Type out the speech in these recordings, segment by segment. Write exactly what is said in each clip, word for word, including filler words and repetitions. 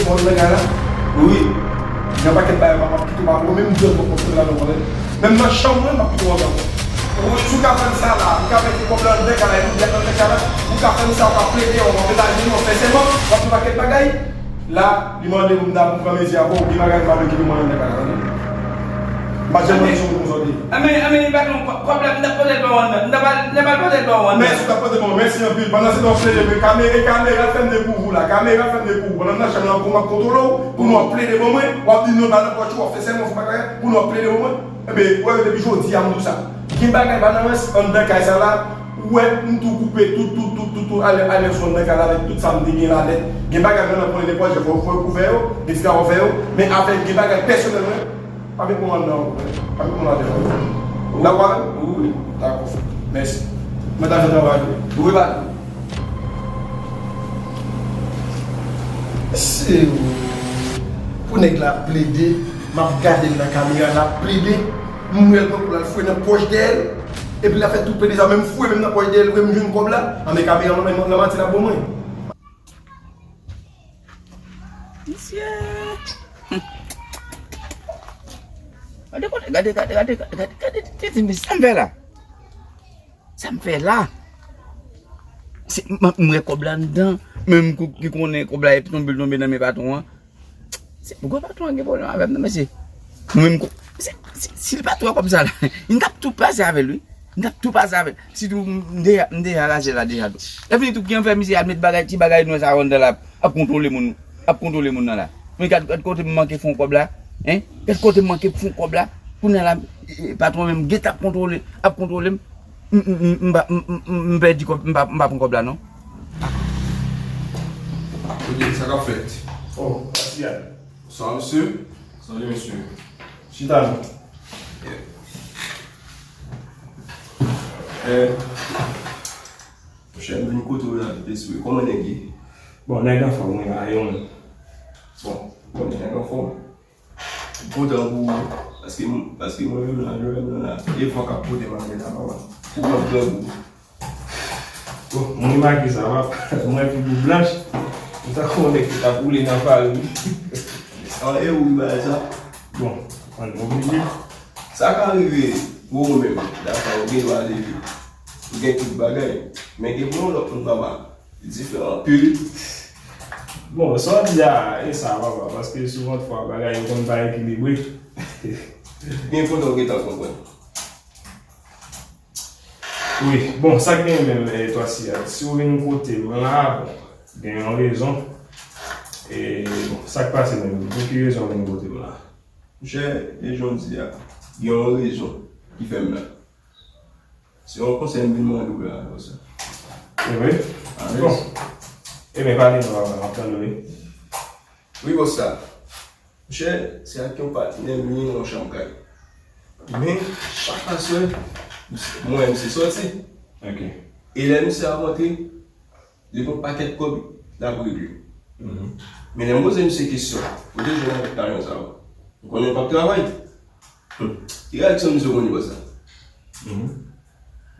telefòn nan kay la. Wi. Gen yon pakèt bagay, m ap kite w pa, ou menm di w poko fè la, nou konnen. Menm nan chanm mwen, m ap kite w andan. Wi, si w ka fè m sa la, m ka mete kòb la anndan kay la, epi w di anndan kay la, ou ka fè m sa, w ka plede, w ap mete ajenou, w ap fè sèman, w ap fè pakèt bagay. La, li mande pou m ta pou m pran mezi avè w, gen bagay m pa vle kite w anndan kay la, tande. M pa janm wè yon moun konsa w te ye. Anben, anben, patwon, kò-, kòb la, m t ap pote l ba w anndan. M t ap al, m t ap al pote l ba w anndan. Mèsi, w t ap pote l ba w, mèsi anpil. Pandan se tan w ap plede, men kamera, kamera fè m dekouvri w la. Kamera fè m dekouvri w. Pandan m nan chanm nan, pou m ap kontwole w, pou nou ap plede ban mwen, w ap di non, pa nan pòch ou, w ap fè sèman, fè bagay, pou nou ap plede ban mwen. Enben, ou wè, depi jodi a, m di w sa. Gen bagay pa nan rans anndan kay sa la, ou wè, m tou koupe tout, tout, tout, tout, tout, ale, ale sou anndan kay la avèk tout sa m te gen ladan. Gen bagay mwen nan konnen nenpòt jan, fò, fò yo kouvè yo, gen ti travay fè yo, men afè, gen bagay pèsonèl mwen, pa met mwen anndan ankò, pa met mwen ladan ankò. Ou dakò avè m? Wi, wi. Dakò. Mèsi. Mwen ta fè travay mwen. Wi, pa. Se pou nèg la plede, m ap gade l nan kamera, l ap plede, m wè l pran kòb la, l fouye nan pòch dèyè l, epi l ap fè tout plede sa, menm fouye menm nan pòch dèyè l, vre m jwenn kòb la, anben kamera nan men mwen, nan manti l ap ban mwen. Misye. Gade kote, gade, gade, gade, gade, gade, gade, gade, sa m fè la. Sa m fè la? Se, m, m wè kòb la anndan, men m kou-, ki konnen kòb la ap tonbe, l tonbe nan men patwon an. Se poukò patwon an gen pwoblèm avè m nan, mesye? Mwen menm kou-, se, se, si l pa t wè kòb sa la, m t ap tou pase avè l, wi. M t ap tou pase avè l. Sitou m, m deja, m deja raje la deja tou. Lè fini tou, ki an fè misye al met bagay, ti bagay nwè sa yo anndan la, ap kontwole moun, ap kontwole moun nan la. Men gad, gad kote m manke fon kòb la, en? Gad kote m manke fon kòb la. Kounye a la, e, e, patwon menm gentan ap kontwole, ap kontwole m. M, m, m, m pa, m, m, m, m pèdi kòb, m pa, m pa pran kòb la, non. Kote sa k ap fèt? Oh, Asiya. Bonswa, mesye. Salut, mesye. Chita non. Eh, monchè, m vin kote w la vit espre. Kòman nèg ye? Bon, nèg anfòm, wi, la, e ou menm? Bon, bon, nèg anfòm. M kontan pou ou, paske m, paske mwen menm la, jodi a m la, e van k ap pote m ale la, papa. Ou pran grangou. Bon, mwen remake sa, papa. Mwen figi blanch. M tankou yon nèg ki t ap woule nan farin. An, e ou ki bay sa? Bon, ann oblije. Sa ka rive pou ou menm. Dakò, ou gen dwa leve. Ou gen tout bagay. Men gen pou yon lòt moun, papa. Li diferan anpil. Bon, sa w di a, e sa, papa, paske souvantfwa bagay yo konn pa ekilibre. Byen kontan w gentan konprann. Wi, bon, sa k genyen menm, e, Twasi a, si w vin kote m la, bon, gen yon rezon. E, bon, sa k pase menm? Pou ki rezon w vin kote m la? Monchè, e jan w di a, gen yon rezon ki fè m la. Se yon konsèy m vin mande w la, konsa. E vre? Alèz. Bon. Ebyen, pale non, papa, m ap tann ou, wi. Wi, bòs la. Monchè, se ak yon patnè m ye nan yon chanm kay. Men, chak aswè, mwen, misye sòti. Ok. E lè misye ap rantre, li gen yon pakèt kòb l ap regle. Mhm. Men lè m poze misye kesyon, kote w jwenn avèk lajan sa yo? M konnen w p ap travay. Hmm. Ki reyaksyon misye w konnen bò sa? Mhm.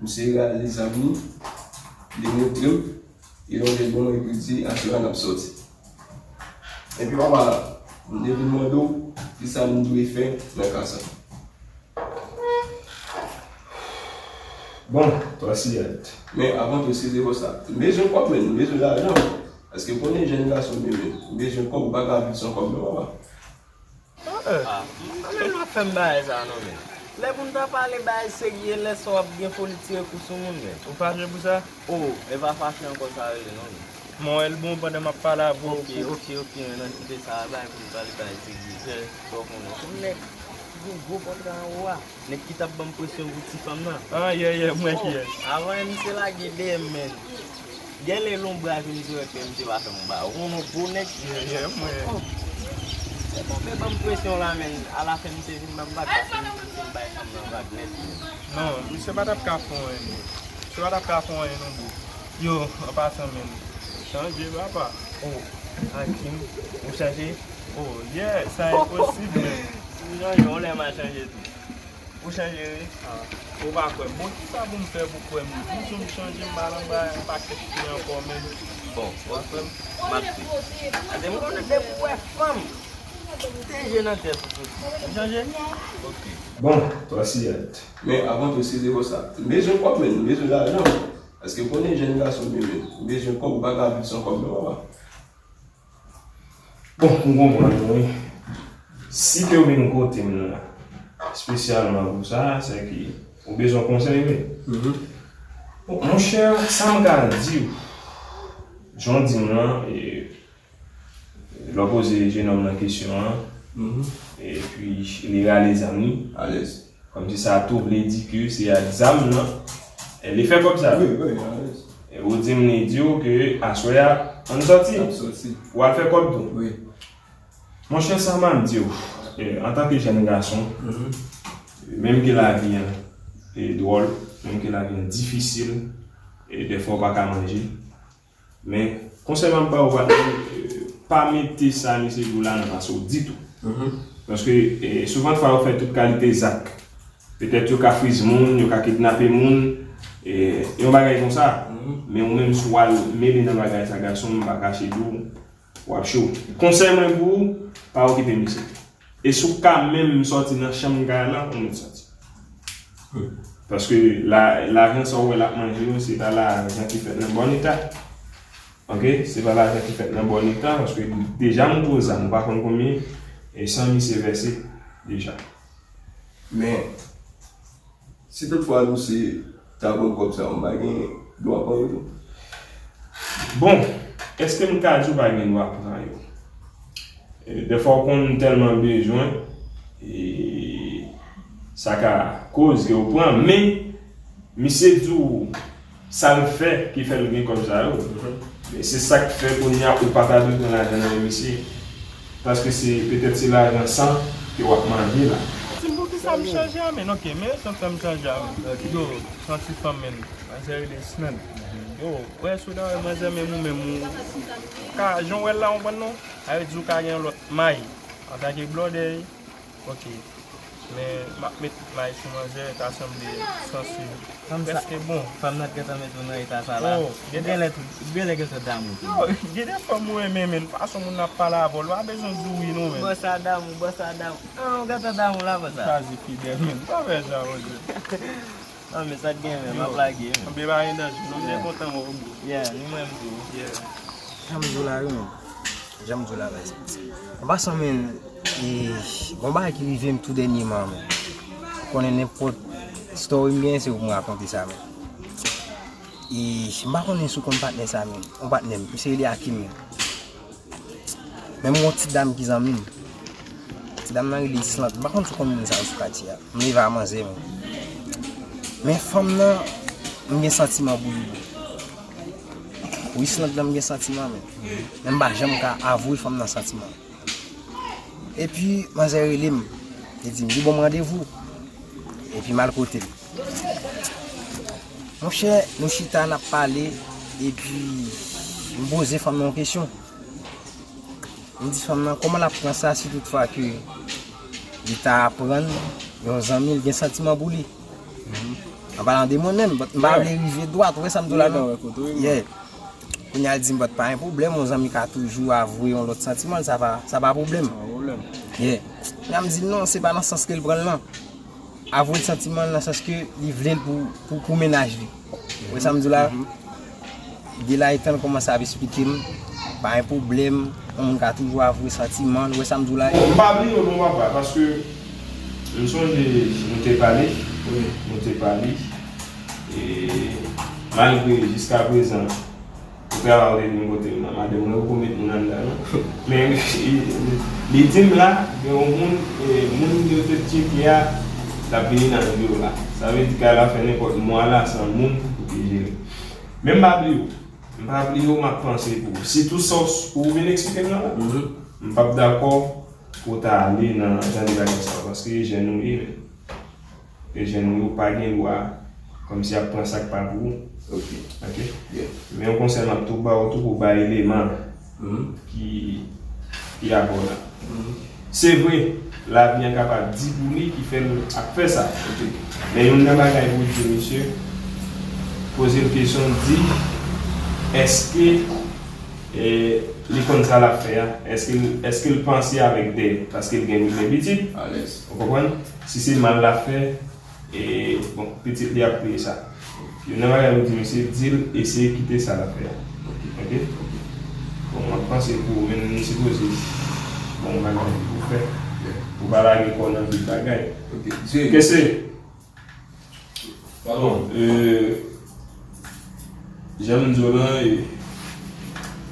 Misye rale zam li, li montre m, li lonje l ban mwen, epi l di, "Aswè a n ap sòti." Epi papa, m te vin mande w, kisa m dwe fè nan ka sa? Bon, Twasi a. Men avan tou, eskize bòs la. M bezwen kòb, men m bezwen lajan. Paske w konnen jèn gason m ye, men m bezwen kòb, ou pa ka viv san kòb non, papa. Ah, mwen menm m ap fè m bagay sa non, men. Lè pou n ta pale bagay serye, lè sa w ap gen foli tire kou sou moun, men. Ou fache pou sa? Oh, e pa fache ankò sa rele non, men. Mwen wè l bon pandan m ap pale avè w. Ok, ok, ok, men ann kite sa a, bay pou n pale bagay serye. Sa w konnen. Kòm nèg. Gen gwo pòtre anwo a. Nèg ki t ap ban m presyon pou ti fanm nan. Ah, yeah, yeah, m wè kiyès. Avan misye lage deyè m, men. Gen lè lonbraz misye wè ke misye pa fè m ba. Ou konnen gwo nèg. Yeah, yeah, m wè. Oh. Se bon, men ban m presyon la, men. Alafen misye vin ban m vag, paske misye bay fanm nan vag nèt. Non, misye pa t ap ka fè anyen, non. Misye pa t ap ka fè anyen, non, bro. Yo, an pasan, men. Chanje, papa. Oh, Hakim, ou chanje? Oh, yeah, sa enposib, men. Ou chanje, yon lè m a chanje tou. Ou chanje, wi. Ah, ou pa kwè m. Bon, kisa pou m fè pou kwè m? Toujou m chanje, m al anba yon pakèt fi ankò, men. Bon, w ap kwè m? M ap di. Ate m konnen depi w wè fanm, te je nan tèt ou soti. Ou chanje? Ok. Bon, Trasiyat. Men avan tou, eskize pou sa. M bezwen kòb, men. M bezwen lajan. Paske w konnen jèn gason m ye, men. M bezwen kòb, ou pa ka viv san kòb, non, papa. Bon, m konprann ou, wi. Si ke w vin kote m la, espesyalman pou sa, se ke ou bezwen konsèy, wi. Mhm. Bon, monchè, sa m ka di w, jan w di m lan, e, lè w poze jenòm nan kesyon an, mhm, epi li rale zam li. Alèz. Kòmsi sa tou vle di ke se ak zam nan, e, li fè kòb sa. Wi, wi, alèz. E ou di m, li di w ke aswè a, ann sòti. Ann sòti. W al fè kòb tou. Wi. Monchè, sa m ap di w, e, antanke jèn gason, mhm, menm ke lavi an, e, dwòl, menm ke lavi an difisil, e, dèfwa w pa ka manje, men, konsèy m ap ba w, patnè, e, pa mete sa misye di w la nan pas ou ditou. Mhm. Paske, e, souvantfwa yo fè tout kalite zak. Petèt yo ka friz moun, yo ka kidnape moun, e, yon bagay konsa. Mhm. Men ou menm, si w al mele nan bagay sa, gason m, m pa kache di w, w ap cho. Konsèy mwen pou ou, pa okipe misye. E si w ka menm sòti nan chanm kay la, ou mèt sòti. Paske la, lajan sa w wè l ap manje yo, se pa lajan ki fèt nan bon eta. Ok? Se pa lajan ki fèt nan bon eta, paske deja m gwo zam, m pa konn konbyen, e san misye vèse deja. Men, si toutfwa misye ta pran kòb sa yo, m pa gen dwa pran yo tou? Bon, èske m ka di w pa gen dwa pran yo? E, dèfwa w konn tèlman bezwen, e, sa ka koz ke w pran, men misye di w sa l fè ki fè l gen kòb sa yo. Mhm. Men se sa k fè kounye a ou pa ta dwe pran lajan nan men misye. Paske se, petèt se lajan san ke w ap manje la. Di m poukisa m chanje a, men, ok, men rezon k fè m chanje a, men. Yo, santi fanm, men. Manzè rele Snan. Yo, wè, si w ta wè manzè, menm ou menm ou ka, jan w wè l la, w konprann non? Sa vle di w ka gen yon lòt may. Antanke blòdè, ok. Men, m ap met tout may sou manzè, ta sanble sanse. Fanm sa, prèske bon. Fanm nan t gentan met ou nan eta sa la. Oh, ou genlè tou, ou genlè gentan damou tou. Yo, gen de fanm ou renmen, men fason moun nan ap pale avè w, ou pa bezwen di wi non, men. Bòs sa damou, bòs sa damou. Ah, ou gentan damou la, bòs sa. Chwazi fidèl, men. Pa fè sa, monchè. Non, men sa k gen, men, m ap lage, men. Anben pa gen danje, non, m byen kontan wè w, bro. Yeah, ni mwen menm tou. Yeah. Jan m di w la, wi, men. Jan m di w la, guys. An pasan, men, e, gon bagay ki rive m tou dènyèman, men. Ou konnen nenpòt story m gen, se ou m rakonte sa, men. E, m pa konnen si w konn patnè sa, men. Yon patnè m, misye rele Hakim, men. Men m gon ti dam ki zanmi m. Ti dam nan rele Islant. M pa konn si w konn moun sa yo sou katye a. M leve a manzè, men. Men fanm nan, m gen santiman pou li. Pou Islant nan, m gen santiman, men. Men m pa janm ka avwe fanm nan santiman. Epi, manzè rele m. Li di m, li ban m randevou. Epi, m al kote l. Monchè, nou chita, n ap pale. Epi, m poze fanm nan yon kesyon. M di fanm nan, kòman l ap pran sa si toutfwa ke li ta aprann yon zanmi l gen santiman pou li? An palan de mwen menm, but m pa vle rive dwat, ou wè sa m di w la, non? Yeah. Kounye a l di m, but pa gen pwoblèm, yon zanmi ka toujou avwe yon lòt santiman l, sa pa, sa pa pwoblèm. Yeah. Kounye a m di l non, se pa nan sans ke l pran l lan. Avwe l santiman l nan sans ke li vle l pou, pou, pou mennaj li. Ou wè sa m di w la? De la etan l kòmanse ap esplike m, pa gen pwoblèm, yon moun ka toujou avwe santiman l, ou wè sa m di w la? M pa bliye w non, papa, paske m sonje nou te pale, nou te pale, e malgre jiskaprezan, Travay ou te di m kote m nan, madanm mwen poko met moun anndan non. Men li di m la, gen yon moun, e, moun yo te tcheke a, l ap vini nan vi w la. Sa vle di kay la fè nenpòt mwa la san moun pou te jere. Men m pa bliye w. M pa bliye w, m ap panse pou ou. Sitou sa w, ou vin eksplike m nan la. M p ap dakò pou w ta ale nan jan de bagay sa yo, paske jèn ou ye, men. E jèn ou yo pa gen dwa kòmsi ap pran sa k pa pou ou. Ok. Ok? Yeah. Men yon konsèy m ap tou ba w tou pou bay eleman ki, ki abò la. Se vre, lavi an kapab di pou li ki fè l ap fè sa. Ok. Men youn nan bagay pou di misye, poze l kesyon, di, èske e, li konn sa l ap fè a? Èske, èske l panse avèk de, paske l gen, li gen pitit? Alèz. Ou konprann? Si se mal l ap fè, e, bon, pitit li ap peye sa. Youn nan bagay ou di misye, di l eseye kite sa l ap fè a. Ok? Bon, m ap panse pou ou, men nou sipoze, bon, bagay pou fè. Pou pa lage kò w nan vye bagay. Ok. Kese! Bon, e, jan m di w lan, e,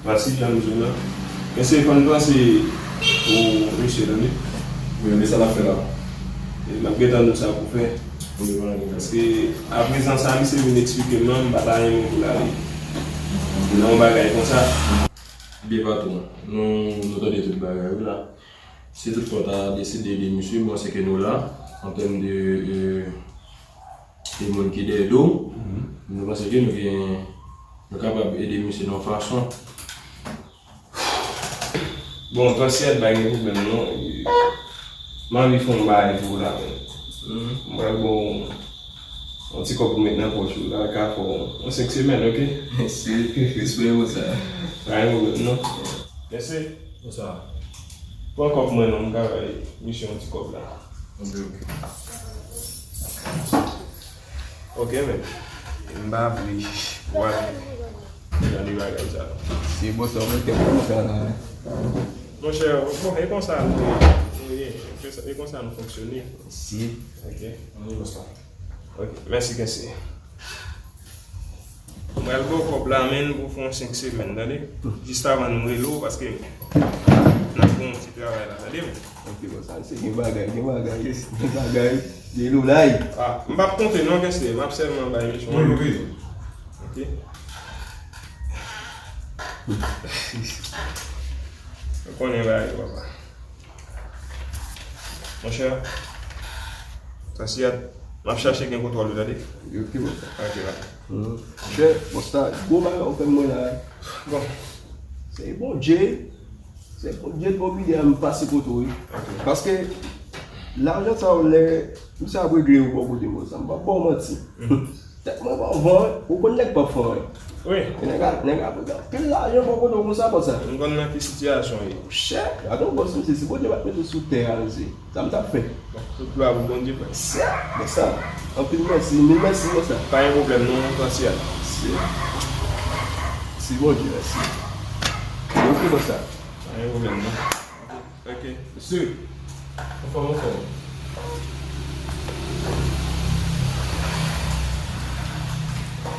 vwasi jan m di w lan. Èske konn panse pou misye tande? Wi, men sa l ap fè la. E, m ap gentan di w sa pou fè. Wi, mwen. Paske, aprezan sa, misye vin eksplike m nan, m pa ta renmen pou l ale nan yon bagay konsa. Byen patwon, nou, nou tande tout bagay, wi la. Si toutfwa w ta deside ede misye, m panse ke nou la, an tèm de, e, de moun ki dèyè do w, nou panse ke nou gen, nou kapab ede misye nan yon fason. Bon, Tansyèl, pa gen pwoblèm non. M anvi fè yon bagay pou w la, men. M pral ba w yon ti kòb pou w met nan pòch ou la, ka fè w yon senk semèn, ok? Mèsi, respè pou sa. Pa gen pwoblèm non. Mèsi. Bonswa. Pran kòb mwen non, m ka bay misye yon ti kòb la. Ok, ok. Ok, men. M pa vle. Wè. Gade bagay sa. Se bon sa, mwen te konn sa la. Monchè, bon, e konsa nou, nou ye. E konsa nou fonksyone. Si. Ok. Ann bonswa. Ok, mèsi, mèsi. Mwen pral ba w kòb la, men pou fè yon senk semèn, tande? Jis avan nou rele w, paske n ap fè yon ti travay la, tande, men? Ok, bon, sa, se gen bagay, gen bagay, gen bagay, gen loulay. Ah, m p ap konte non, Kensly, m ap sèlman bay misye yon. Wi, wi. Ok. Ou konnen bagay yo, papa. Monchè, sa si a, m ap chache gen kontwòl ou, tande? Ok, bonswa. Ok, la. Monchè, bonswa, gwo bagay ou fè mwen la. Bon. Se Bondye, se Bondye k oblije m pase kote w, wi. Ok. Paske, lajan sa yo lè, misye ap regle yo bò kote m, sa, m p ap ba w manti. Tèt mwen pa van, ou konn nèg p ap fè anyen. Wi. Nèg a, nèg a pran anpil lajan bò kote w konsa, bòs la. M konn nan ki sitiyasyon w ye. Chè, gade yon bòs misye, si Bondye pa t mete w sou tè a, mesye, sa m t ap fè? Bon, tout glwa pou Bondye, frè. Chè, bòs la. Anpil mèsi, mil mèsi, bòs la. Pa gen pwoblèm, non, Tansyèl. Mèsi. Si Bondye, mèsi. Ok, bòs la. Pa gen pwoblèm, non. Ok. Mesye, anfòm, anfòm.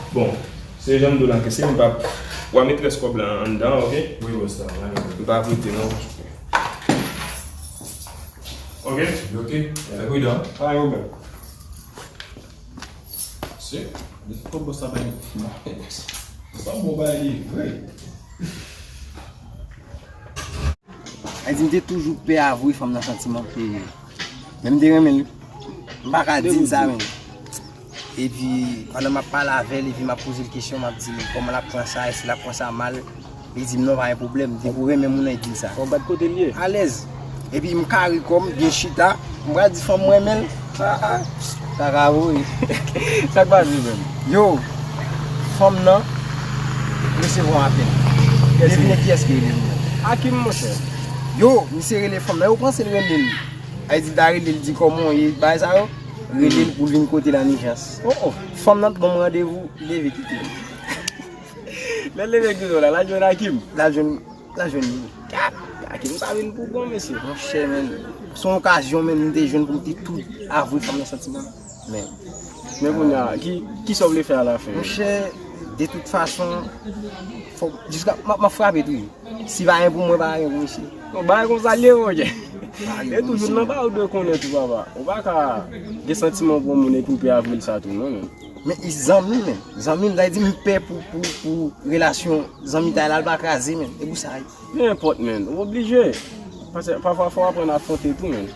Bon, se jan m di w la, Kensly, m p ap, w a met rès kòb la anndan, ok? Wi, bòs la, m a met. M p ap rete, non. Ok? Ok, fè pridan. Pa gen pwoblèm. Mesye, de tout kòb bòs la bay. Sa bon bagay li vre. Sa di m te toujou pè avwe fanm nan santiman. Men m te renmen l. M pa ka di l sa, men. Epi, pandan m ap pale avè l, epi m ap poze l kesyon, m ap di l kòman l ap pran sa, èske l ap pran sa mal. Li di m non, pa gen pwoblèm. Depi w renmen moun nan, e di l sa. Fò w gad kote l ye. Alèz. Epi m kare kò m, byen chita. M pral di fanm m renmen l. Ah, ah. Sa ka voye. Sa k pase menm? Yo, fanm nan resevwa apèl. Devine kiyès ki rele l. Akim, monchè. Yo, misye rele fanm nan. Yo panse l rele l. Ay di l ta rele l, di kòman w ye, bagay sa yo. Rele l pou l vin kote l an ijans. Oh, oh. Fanm nan t ban m randevou, leve kite m. Lè l leve kite w la, l al jwenn Akim. L al jwenn L al jwenn li. Akim sa vin pou bon, mesye. Monchè, men, se yon okazyon, men, m te jwenn pou m te tou avwe fanm nan santiman. Men, men kounye a, ki, ki sa w vle fè alafen? Monchè, De tout fason, fò, jiska, m ap, m ap frape tou. Si pa gen pou mwen, pa gen pou misye. Non, bagay konsa l ye, monchè. E tou, joun nan pa ou dwe konnen tou, papa. Ou pa ka gen santiman pou yon moun epi w pè avril sa tou, non, men. Men, e zanmi, men. Zanmi, m ta di m pè pou, pou, pou relasyon zanmitay la, l pa kraze, men. E pou sa, wi. Nenpòt, men. Ou oblije. Paske pafwa, fò w aprann afwonte tou, men.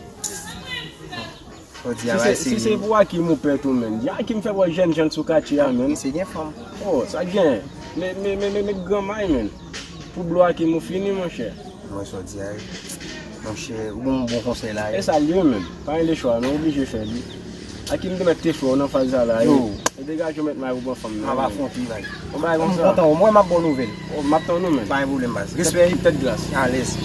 Jodi a, si se pou Akim ou pè tou, men. Akim fè wè jèn jan sou katye a, men. Misye gen fanm. Oh, sa gen. Men, men, men, men, met gran may, men. Pou blo Akim ou fini, monchè. Mwen jodi a, monchè, ou ban m bon konsèy la. E sa l ye, men. Pa gen lechwa, non, oblije fè li. Akim te mèt te fè w nan faz sa la. Yo. E degaje w met may pou pran fanm nan. M ap afwonte, baz. Yon bagay konsa. M kontan, mwen m ap ba w nouvèl. Oh, m ap tann ou, men. Pa gen pwoblèm, baz. Respè. Tèt glas. Alèz.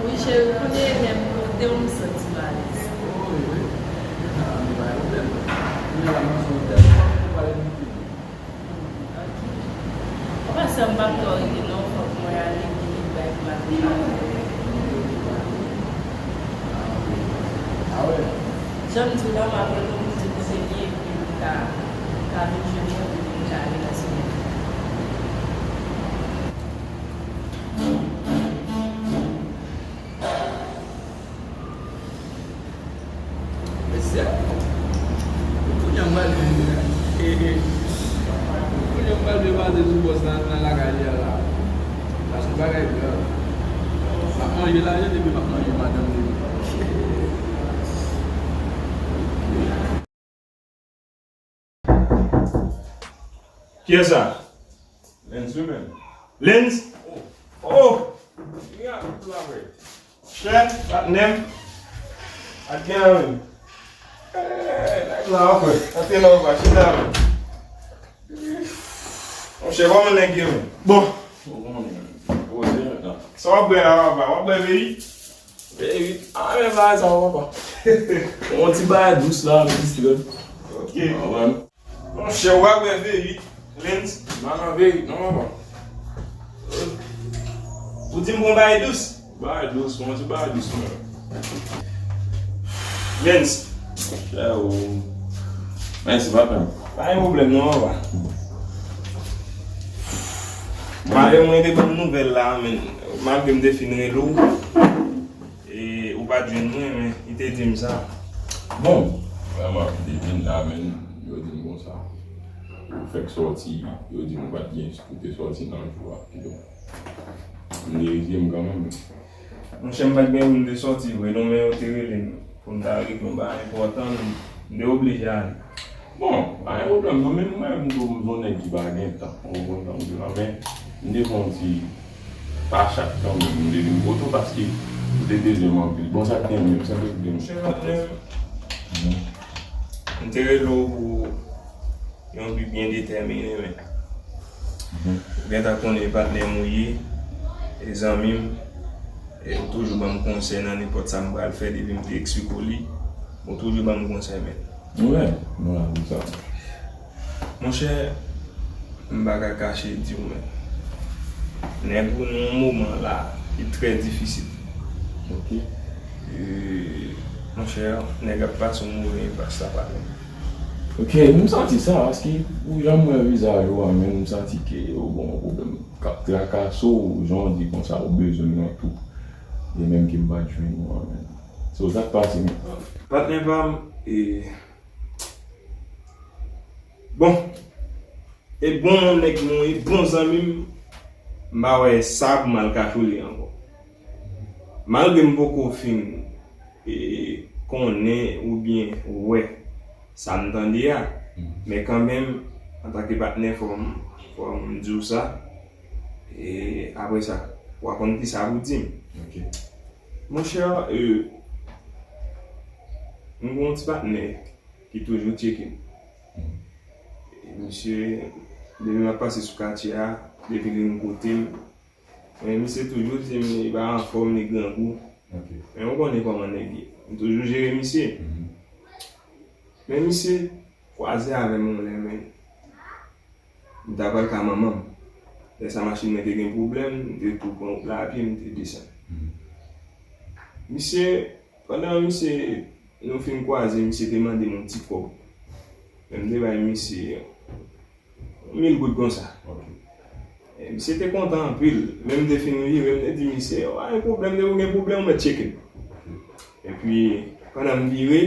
Wi, cheri, kounye a menm, kote w m santi m alèz. Papa, sa m p ap twò rete non, fòk mwen ale, gen kèk bagay pou m al prepare. Jan m di w la, m ap rele w pou m di w kote m ye, epi m ka, m ka vin jwenn ou, epi m ka ale nan semèn. Mesye, kounye a m pral vin, kounye a m pral vin pase sou bòs la nan lakay li a la. Paske bagay grav. M ap manje lajan depi m ap manje madanm li. Kiyès sa? Lens wi menm. Lens? Oh! Chè, patnè m. Ak gen anvi. Nèg la, anfè. Antre nan anba, chita menm. Monchè, kòman nèg ye menm? Bon. Ou konnen, poze menm nan. Sa w ap bwè la, papa? W ap bwè V uit? V uit? Ah, men bagay sa, papa. Yon ti bagay dous la, m distwè. Ok. Monchè, w ap bwè V uit, Lens? M pa nan V uit non, papa. Ou di m pran bagay dous? Bagay dous, pran ti bagay dous, man. Lens. Chè ou. Mèsi, papa. Pa gen pwoblèm non, papa. Malè mwen te ban m nouvèl la, men malgre m te fin rele w. E, ou pa t jwenn mwen, men li te di m sa. Bon, vrèman, m te vin la, men yo di m konsa. Ou fèk sòti, yo di m ou pa t gen pou te sòti nan jou a. Kidonk, m te reyalize m kanmenm. Monchè, m pa t gen pou m te sòti vre, non, men yo te rele m pou m ta regle yon bagay enpòtan, m te oblije ale. Bon, pa gen pwoblèm non, men mwen menm tou, m se yon nèg ki pa gen tan, ou konprann sa m di w la, men m te fè yon ti pa chak tan menm, m te vin kote w paske m te bezwen w anpil. Bon, sa k gen menm, sa k gen menm? Monchè, patnè m. M te rele w pou yon bi byen detèmine, men ou gentan konnen e patnè m ou ye, e zanmi m, e ou toujou ban m konsèy nan nenpòt sa m pral fè depi m te eksplike w li, ou toujou ban m konsèy, men. Wi, nou la pou sa. Monchè, m pa ka kache di w, men nèg ou nan yon moman la ki trè difisil. Ok. E, monchè, nèg ap pase yon move enpas la, patnè. Ok, m santi sa, paske ou jan m wè vizaj ou an, men m santi ke ou gon pwoblèm k ap trakase w, jan w di konsa, ou bezwen m nan tou. E menm ke m pa t jwenn ou an, men. So, sa k pase, men? Patnè pa m, e, bon, e bon nèg mwen, e bon zanmi m, m pa wè sa pou m al kache w li ankò. Malgre m poko fin, e, konnen oubyen wè sa m tande a, men kanmenm, antanke patnè, fò m, fò m di w sa, e apre sa, w a konn kisa pou w di m. Ok. Monchè, e, m gon ti patnè ki toujou tcheke m. E misye, depi m ap pase sou katye a, depi li vin kote m, men misye toujou di m li pa anfòm, li grangou. Ok. Men ou konnen kòman nèg ye. M toujou jere misye. Mhm. Men misye kwaze avè m yon lè, men m t ap al ka manman m. Lè sa machin mwen te gen pwoblèm, m te tou pran wout la apye, m te desann. Mhm. Misye, pandan misye, nou fin kwaze, misye te mande m yon ti kòb. Men m te bay misye yon mil goud konsa. Ok. E misye te kontan anpil. Men m te fin vire, m te di misye, "Yo, pa gen pwoblèm, depi w gen pwoblèm, ou mèt tcheke m." Ok. Epi, pandan m vire,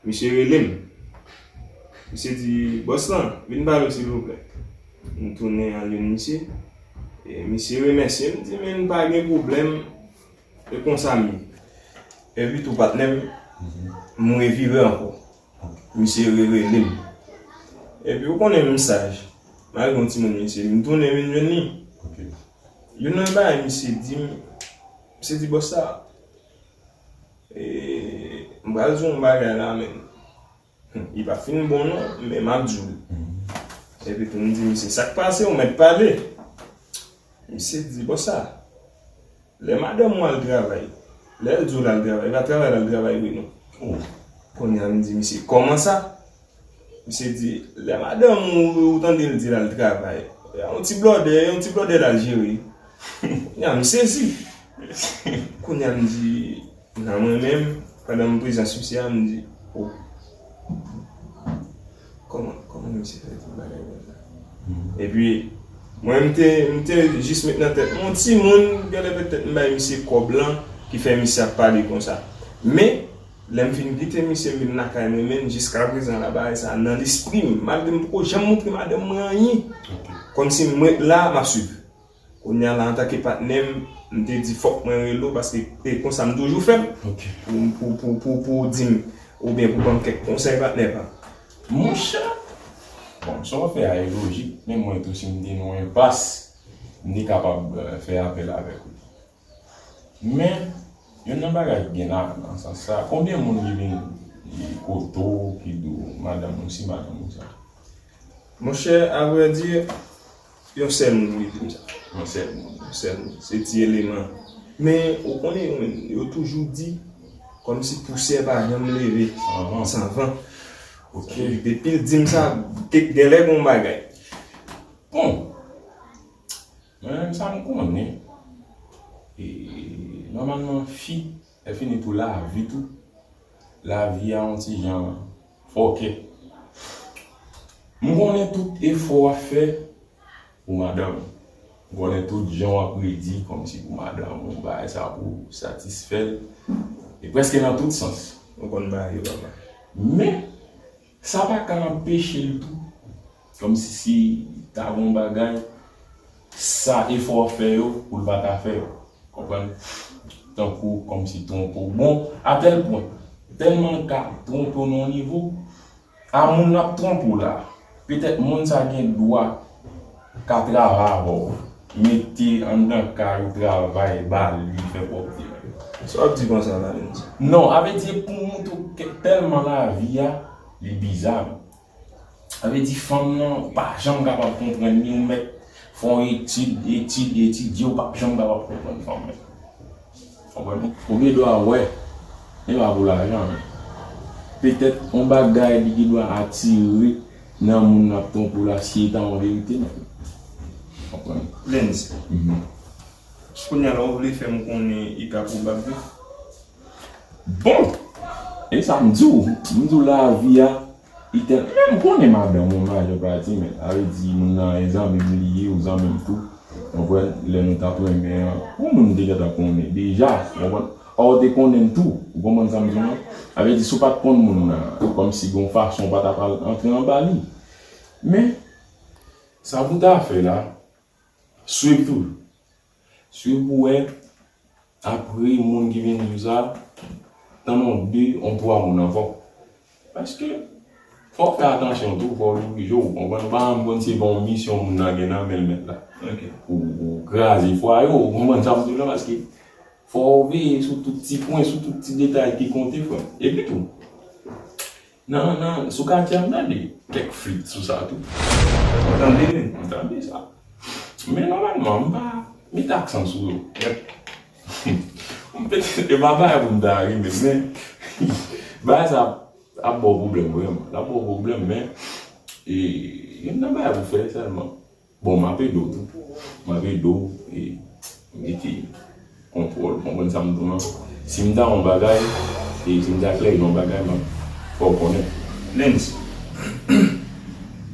misye rele m. Misye di, "Bòs lan, vin pale w, silvouplè." M tounen al jwenn misye. E misye remèsye m, di, "Men pa gen pwoblèm, e konsa m ye." Epi tou, patnè m, m revire ankò. Misye rerele m. Epi ou konnen m saj. Malgre yon timoun misye, m tounen vin jwenn li. Ok. Youn nan bagay misye di m, misye di, "Bòs sa, e, m pral di w yon bagay la, men, hmm, li pa fin bon non, men m ap di w." Mhm. Epi tou m di, "Misye, sa k pase, ou mèt pale." Misye di, "Bòs sa, lè madanm ou al travay, lè l di w l al travay, e pa travay l al travay vre non." Oh. Kounye a m di, "Misye, kòman sa?" Misye di, "Lè madanm ou, ou tande l di l al travay, yon ti blòdè, yon ti blòdè l al jere." Kounye a m sezi. Kounye a m di, nan mwen menm, pandan m prezans misye a, m di, "Oh, kòman, kòman misye fè di bagay konsa?" Epi, mwen, m te, m te jis met nan tèt mwen, yon timoun, genlè petèt m bay misye kòb lan, ki fè misye ap pale konsa. Men, lè m fin kite misye, m vin lakay mwen, men jiskaprezan la, bagay sa nan lespri m, malgre m poko janm montre madanm mwen anyen. Ok. Kòmsi m ret la, m ap swiv. Kounye a la, antanke patnè m, m te di fòk mwen rele w, paske e konsa m toujou fè l. Ok. Pou, pou, pou, pou, pou w di m, oubyen pou ban m kèk konsèy, patnè pa m. Monchè! Bon, sa w fè a e lojik, men mwen tou, si m te nan yon enpas, m te kapab, euh, fè apèl avèk ou. Men, youn nan bagay ki gen la, nan sans sa, konbyen moun ki vin, ki kote w, ki di w madanm ou si, madanm ou sa? Monchè, avrèdi, yon sèl moun ki di m sa. Yon sèl moun. Yon sèl moun. Se ti eleman. Men, ou konnen, yo toujou di, kòmsi pousyè pa janm leve san van. San van. Ok. Depi l di m sa, te, genlè gon bagay. Bon. Mwen menm sa m konnen, e, nòmalman, fi, lè fini tou lavi tou, lavi a yon ti jan fòkè. M konnen tout efò w ap fè pou madanm ou. M konnen tout jan w ap redi kòmsi pou madanm ou, bagay sa pou satisfè l. E prèske nan tout sans. Ou konn bagay yo, papa. Men, sa pa ka anpeche l tou. Kòmsi si ta gon bagay, sa efò w fè yo, pou l pa ta fè yo. Konprann? Tankou, kòmsi twonpe w. Bon, a tèl pwen, tèlman l ka twonpe w nan yon nivo, a moun l ap twonpe w la, petèt moun sa gen dwa ka travay avè w, mete anndan kay ou, travay, ba li, fè pwòpte. Sa w ap di konsa, Valentin? Non, a vle di, pou moutre w ke tèlman lavi a, Li biza. Sa vle di fanm nan, ou pa janm kapab konprann li, ou mèt fè yon etid, etid, etidye, ou p ap janm kapab konprann fanm nan. Konprann? Ou gen dwa wè, men pa pou lajan, men petèt yon bagay li gen dwa atire nan moun n ap twonpe w la, si e ta yon verite, non. Konprann? Lens, kounye a la, ou vle fè m konnen e ka pwobab vre? Bon, e sa m di w, m di w lavi a, li tèl, men m konnen madanm ou majè pati, men sa vle di moun nan e zanmi m li ye, ou zanmi m tou. Konprann? Lè nou t ap renmen an, yon moun m te gentan konnen deja, konprann? Ò, ou te konnen l tou, ou konprann sa m di w lan? Sa vle di, si w pa t konn moun nan, kòmsi gon fason w pa t ap al antre anba li. Men, sa pou w ta fè la, swiv toujou. Swiv pou w wè, apre moun ki vin di w sa, tann yon de, yon twa moun ankò. Paske, fò w fè atansyon tou, fò w dirije w, konprann? Ou pa janm konn se pa yon misyon moun nan gen nan men l mèt la. Ok. Ou, ou kraze fwaye w, ou konprann sa m di w la, paske fò w veye sou tout ti pwen, sou tout ti detay ki konte, frè m. Epi tou, nan, nan, sou katye a, m tande kèk flit sou sa tou. Ou tande, wi? M tande sa. Men nòmalman, m pa met aksan sou yo. M petèt, e pa bagay pou m ta ri menm, men bagay sa ap ba w pwoblèm vrèman. L ap ba w pwoblèm, men e youn nan bagay pou fè sèlman. Bon, m ap ede w tou. M ap ede w e mete kontwòl. Konprann sa m di w lan? Si m ta yon bagay, e si m ta klè yon bagay, m ap fè w konnen. Lens,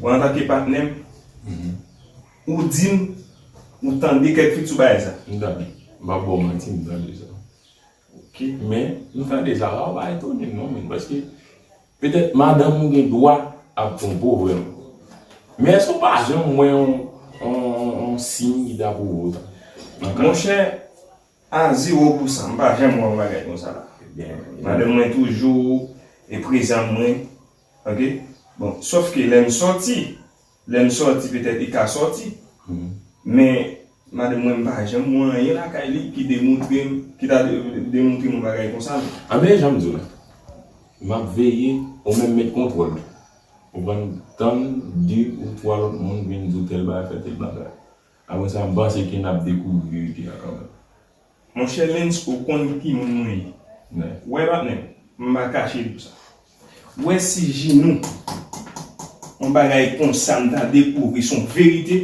ou antanke patnè m, ou di m, ou tande kèk flit sou bagay sa. M tande. M p ap ba w manti, m tande sa. Ok. Men, m tande sa, sa pa etone m non, men, paske petèt madanm ou gen dwa ap twonpe w vrèman. Men èske w pa janm wè yon, yon, yon, yon siy ki ta pwouve w sa? Monchè, a zewo pou san, m pa janm wè yon bagay konsa la. Ebyen, madanm mwen toujou e prezan mwen. Ok? Bon, sòf ke lè m sòti, lè m sòti, petèt li ka sòti. Men, madanm mwen, m pa janm wè anyen lakay li ki demontre m, ki ta de-, demontre m yon bagay konsa, non. Anben, jan m di w la, m ap veye, ou menm met kontwòl tou. Ou konprann, tann de ou twa lòt moun vin di w tèl bagay, fè tèl bagay. Apre sa, m panse ke n ap dekouvri verite a kanmenm. Monchè Lens, ou konn ki moun mwen ye. Wè, patnè m, m pa kache di w sa. Wè si Jinou, yon bagay konsa m ta dekouvri se yon verite,